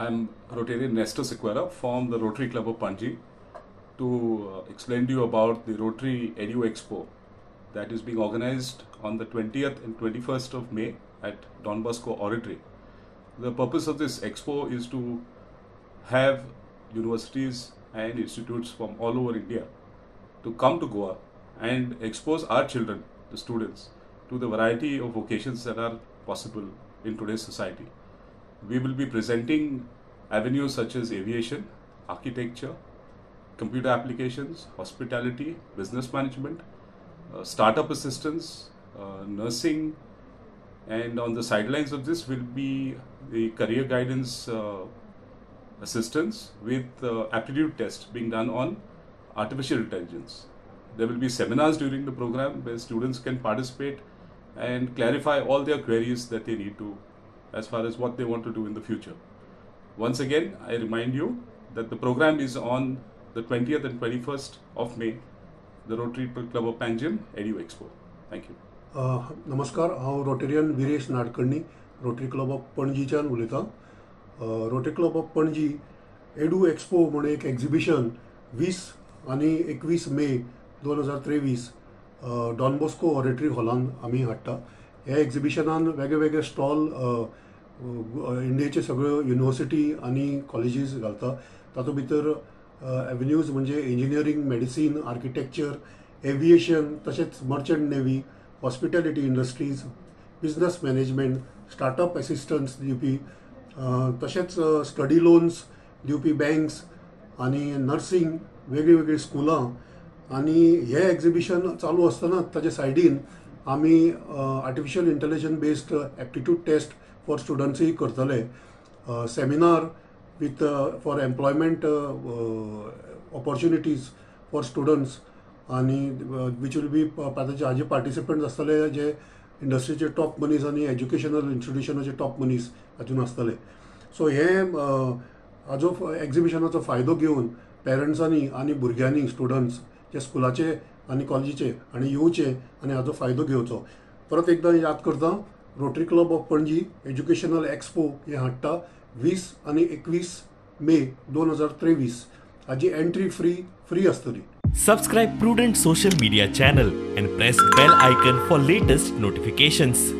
I am Rotarian Nestor Sequeira from the Rotary Club of Panaji to explain to you about the Rotary Edu Expo that is being organized on the 20th and 21st of May at Don Bosco Oratory. The purpose of this expo is to have universities and institutes from all over India to come to Goa and expose our children, the students, to the variety of vocations that are possible in today's society. We will be presenting avenues such as aviation, architecture, computer applications, hospitality, business management, startup assistance, nursing, and on the sidelines of this will be the career guidance assistance with aptitude test being done on artificial intelligence. There will be seminars during the program where students can participate and clarify all their queries that they need to as far as what they want to do in the future. Once again, I remind you that the program is on the 20th and 21st of May, the Rotary Club of Panjim Edu Expo. Thank you. नमस्कार, हांव Rotarian Viresh Nadkarni, Rotary Club of पणजीच्यान उलयतां. Rotary Club of Panaji Edu Expo म्हूण एक exhibition 20 आनी 21 मे 2023 don Bosco oratory हॉलान आमी हाडटा. ह्या एक्झिबिशनान वेगळे वेगळे स्टॉल इंडियेचे सगळ्यो युनिवर्सिटी आनी कॉलेजीस घालता. तातूंत भितर एवेन्यूज म्हणजे इंजिनियरींग, मेडिसीन, आर्किटेक्चर, एविएशन, तशेंच merchant navy, hospitality industries, business management, startup assistance दिवपी, तशेंच स्टडी लोन्स दिवपी बँक्स आनी नर्सिंग, वेगळीं वेगळीं स्कुलां. आनी हें एक्झिबिशन चालू आसतना ताजे सायडीन आमी artificial intelligence based aptitude test for स्टुडंट्सूय करतले. Seminar with for employment opportunities for students आनी which will be ताचे हाजे पार्टिसिपंट्स आसतले जे इंडस्ट्रीचे टॉप मनीस आनी एज्युकेशनल इन्स्टिट्युशनाचे टॉप मनीस हातून आसतले. सो हें हाजो एक्झिबिशनाचो फायदो घेवन पेरंट्सांनी आनी भुरग्यांनी, स्टुडंट्स जे स्कुलाचे आनी कॉलेजीचे आनी येवचे आनी हाजो फायदो घेवचो. परत एकदां याद करता, Rotary Club of Panaji educational expo हें हाडटा 20 आनी 21 मे 2023. हाजी एंट्री फ्री आसतली. Subscribe Prudent social media channel and press bell icon for latest notifications.